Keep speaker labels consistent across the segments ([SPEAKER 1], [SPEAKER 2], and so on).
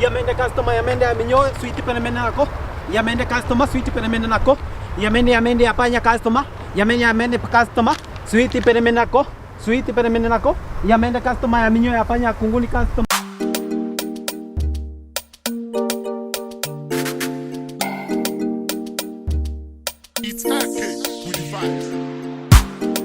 [SPEAKER 1] Yamende customer yamende aminyo sweet penemene nako. Yamende customer sweet penemene nako. Yamende yamende yapanya customer. Yamende yamende customer sweet penemene nako. Sweet penemene nako. Yamende customer yaminyo yapanya kunguni customer.
[SPEAKER 2] It's AK with the vibes.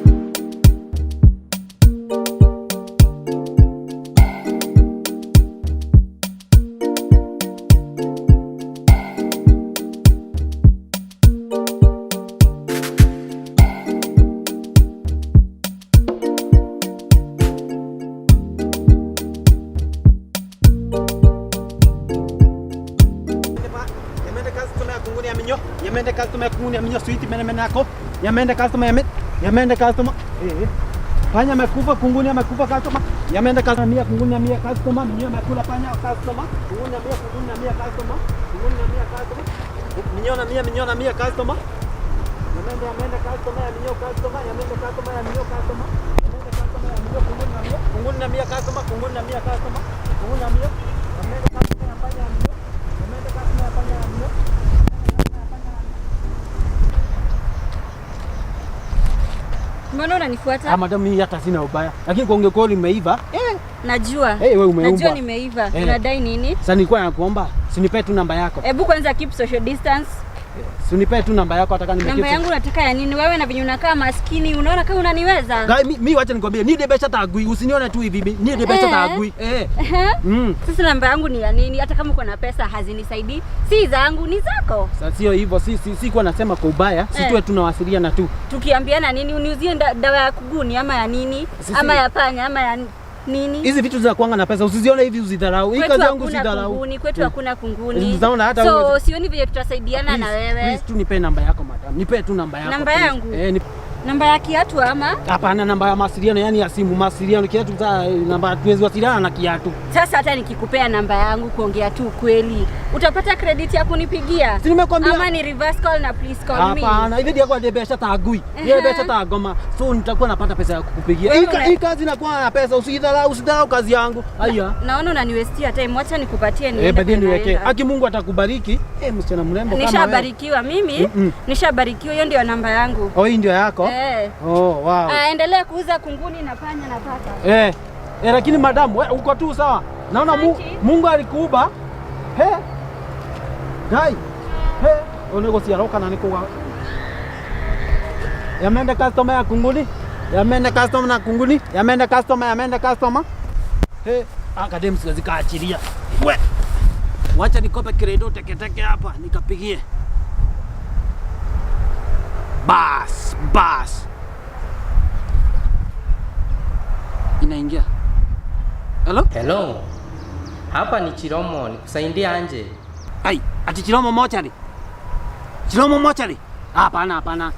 [SPEAKER 1] Yamende customer ya kunguni yaminyo. Yamende customer ya kunguni yaminyo sweet penemene nako. Yamende customer yamende yamende customer. Eh. Panya amekufa, kunguni amekufa customer. Yamende customer mia kunguni ya mia customer, minyo amekula panya customer. Kunguni ya mia kunguni ya mia customer. Kunguni ya mia customer. Minyo na mia minyo na mia customer. Yamende yamende customer ya minyo customer, yamende customer ya minyo customer. Yamende customer ya minyo kunguni na mia, kunguni na mia customer, kunguni na mia customer. Kunguni na mia. Yamende customer ya panya ya minyo. Yamende customer ya panya ya minyo.
[SPEAKER 3] Mbona unanifuata?
[SPEAKER 1] Ah, madam, mimi hata sina ubaya. Lakini kwa ungekuwa umeiva, eh,
[SPEAKER 3] Najua.
[SPEAKER 1] Eh, wewe umeumbwa.
[SPEAKER 3] Najua nimeiva.
[SPEAKER 1] Eh.
[SPEAKER 3] Unadai nini?
[SPEAKER 1] Sasa nilikuwa nakuomba, sinipe tu namba yako.
[SPEAKER 3] Hebu kwanza keep social distance.
[SPEAKER 1] Sinipe tu namba yako hata kama
[SPEAKER 3] Namba
[SPEAKER 1] nimekeep.
[SPEAKER 3] yangu unataka ya nini? Wewe na venye unakaa maskini, unaona kama unaniweza?
[SPEAKER 1] Guy, mi wacha nikwambie, ni debesha tagui, usinione tu hivi, ni debesha
[SPEAKER 3] Eh.
[SPEAKER 1] tagui. Eh.
[SPEAKER 3] Ehe.
[SPEAKER 1] Mm.
[SPEAKER 3] Sasa namba yangu ni ya nini? Hata kama uko na pesa hazinisaidii. Si zangu, ni zako.
[SPEAKER 1] Sasa sio hivyo, si kwa nasema kwa ubaya, si
[SPEAKER 3] Eh.
[SPEAKER 1] tuwe tunawasiliana tu.
[SPEAKER 3] Tukiambiana nini? Uniuzie dawa ya kuguni ama ya nini?
[SPEAKER 1] Sisi-
[SPEAKER 3] Ama ya panya ama ya nini?
[SPEAKER 1] Hizi vitu zinakuanga na pesa, usizione hivi usidharau. Hii
[SPEAKER 3] Kwetu
[SPEAKER 1] kazi yangu
[SPEAKER 3] hakuna
[SPEAKER 1] usidharau.
[SPEAKER 3] kunguni, kwetu
[SPEAKER 1] Eh.
[SPEAKER 3] hakuna kunguni.
[SPEAKER 1] Unaona hata
[SPEAKER 3] So
[SPEAKER 1] wewe-
[SPEAKER 3] sioni vile tutasaidiana na
[SPEAKER 1] Please,
[SPEAKER 3] wewe.
[SPEAKER 1] please tu nipe namba yako madam. Nipe tu namba yako.
[SPEAKER 3] Namba
[SPEAKER 1] please.
[SPEAKER 3] yangu?
[SPEAKER 1] Eh,
[SPEAKER 3] Namba ya kiatu ama?
[SPEAKER 1] hapana, namba ya mawasiliano, yani ya simu, mawasiliano kiatu za namba tuwezi wasiliana na kiatu.
[SPEAKER 3] Sasa hata nikikupea namba yangu kuongea tu ukweli, utapata credit ya kunipigia?
[SPEAKER 1] Si nimekwambia-
[SPEAKER 3] Ama ni reverse call na please call me.
[SPEAKER 1] Hapana, hivi ndio kwa debesha tagui.
[SPEAKER 3] Ehe.
[SPEAKER 1] Yeye besha tagoma. So nitakuwa napata pesa ya kukupigia.
[SPEAKER 3] Wewe
[SPEAKER 1] Hii
[SPEAKER 3] una-
[SPEAKER 1] hii kazi inakuwa na pesa, usidharau, usidharau kazi yangu. Haya.
[SPEAKER 3] Naona unaniwestia time, wacha nikupatie niende
[SPEAKER 1] Eh, baadaye
[SPEAKER 3] kwenye
[SPEAKER 1] niweke.
[SPEAKER 3] naenda.
[SPEAKER 1] Aki Mungu atakubariki. Eh, msichana mrembo kama wewe.
[SPEAKER 3] Nishabarikiwa mimi,
[SPEAKER 1] Mm-mm.
[SPEAKER 3] nishabarikiwa. Hiyo ndio namba yangu.
[SPEAKER 1] Oh, hii ndio yako?
[SPEAKER 3] Eh.
[SPEAKER 1] Oh, wow.
[SPEAKER 3] Ah, endelea kuuza kunguni na panya na paka.
[SPEAKER 1] Eh. Eh, lakini madam, we, uko tu sawa. Naona
[SPEAKER 3] Asante.
[SPEAKER 1] Mungu alikuuba. He. Guy. He, onego siaroka na nikuwa. Yamende customer ya kunguni. Yamende customer na kunguni. Yamende customer, yamende customer. He, akadem siwezi kaachilia. We. Wacha nikope credo teketeke hapa nikapigie. Bas, bas. Inaingia. Hello?
[SPEAKER 4] Hello. Hapa ni Chiromo, nikusaidia anje.
[SPEAKER 1] Ai, ati Chiromo mochari. Chiromo mochari. Hapana, hapana.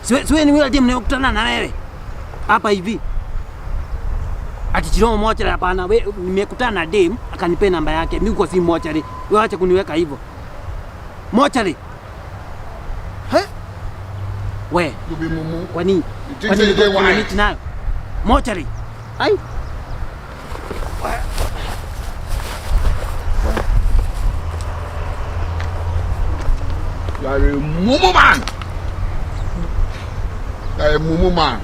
[SPEAKER 1] Siwe ni yule ndiye mnayokutana na wewe. Hapa hivi. Ati Chiromo mochari hapana. We nimekutana na dem akanipea namba yake. Mimi kwa si mochari. Wewe acha kuniweka hivyo. Mochari. He? We,
[SPEAKER 2] You be mumu.
[SPEAKER 1] kwani
[SPEAKER 2] You think
[SPEAKER 1] kwani
[SPEAKER 2] say you dey
[SPEAKER 1] kuna
[SPEAKER 2] wise?
[SPEAKER 1] meet nayo? Mochari. Ai.
[SPEAKER 2] You are a mumu man. You are a mumu man.